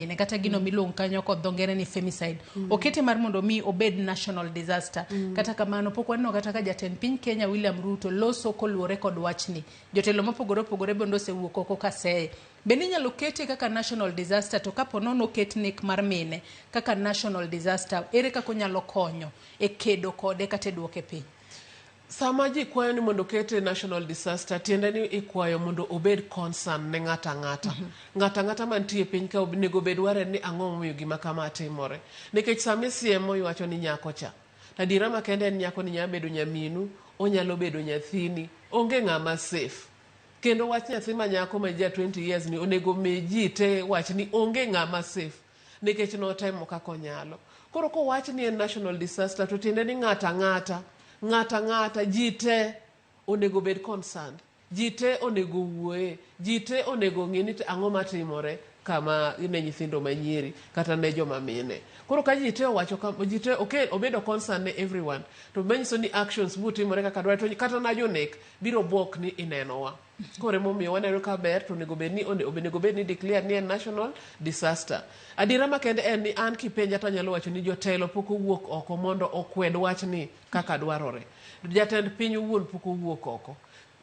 Mine kata gino miluongo kanyo kod dho ngere ni femicide okete mar mondo mi obed national disaster. Kata kamano pok waneno kata ka jatend piny Kenya William Ruto loso koluwore kod wachni. Jotelo mopogore opogore bende osewuok oko kaseye. Bende inyalo kete kaka national disaster to kapo nono oket nek mar mine kaka national disaster, ere kaka onyalo konyo e kedo kode kata e duoke piny? Sama ji kwayo ni mondo okete national disaster, tiende ni ikwayo mondo obed concern ne ng'ato ang'ata. Ng'ato ang'ata mantie e piny ka onego obed worried ni ang'o momiyo gima kama timore. Nikech sama isiemo iwacho ni nyako cha. To adiera makende en nyako ni nyalo bedo nyaminu, onyalo bedo nyathini, onge ng'ama safe. Kendo wach nyathi ma nyako ma ja 20 years ni onego mi ji te wach ni onge ng'ama safe. Nikech notemo kaka onyalo. Koro kowach ni en national disaster to tiende ni ng'ato ang'ata, ng'ato ang'ata, ji te onego bed concerned. Ji te onego owuoye, ji te onego ong'e ni to ang'o matimore kama ne nyithindo manyiri kata ne joma mine. Koro ka ji te owacho ji te obedo concerned ne everyone, to manyiso ni actions butimore kaka dwarore to kata na jonek biro buok ni inenowa. Koro emomiyo waneno ka ber to onego bed ni declare ni en national disaster. Adiera makende en ni an kipenja to anyalo wacho ni jotelo pok owuok oko mondo okwed wachni kaka dwarore. Jatend piny owuon pok owuok oko.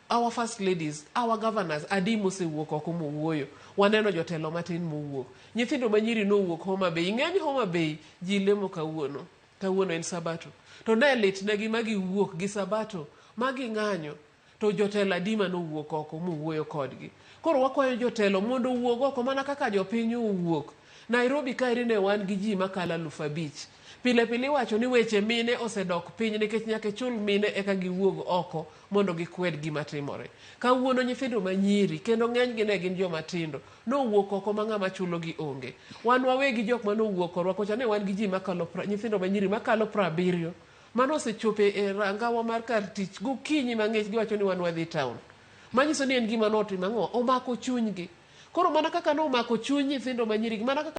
Our first ladies, our governors, adi mosewuok oko mowuoyo. Waneno jotelo matin mowuok. Nyithindo manyiri nowuok Homa Bay. Ng'eny Homa Bay ji lemo kawuono. Kawuono en Sabato. To ne lit negi ma giwuok gi Sabato ma ging'anyo. To jotelo adi manowuok oko mowuoyo kodgi. Koro wakwayo jotelo mondo owuog oko mana kaka jopiny owuok. Nairobi kaeri ne wan gi ji makalo 5000. Pile pile iwacho ni weche mine osedok piny nikech nyaka ichul mine eka giwuog oko mondo gikwed gima timore. Kawuono nyithindo manyiri kendo ng'enygi ne gin joma tindo nowuok oko ma ng'ama chulogi onge. Wan wawegi jok manowuok korwa kocha ne wan gi ji makalo nyithindo manyiri makalo 70 mano osechopo e rangawa mar kar tich gokinyi mang'ich giwacho ni wan wadhi town. Manyiso ni en gima notimo ang'o? Omako chunygi. Koro mana kaka nomako chuny nyithindo manyiri mana kaka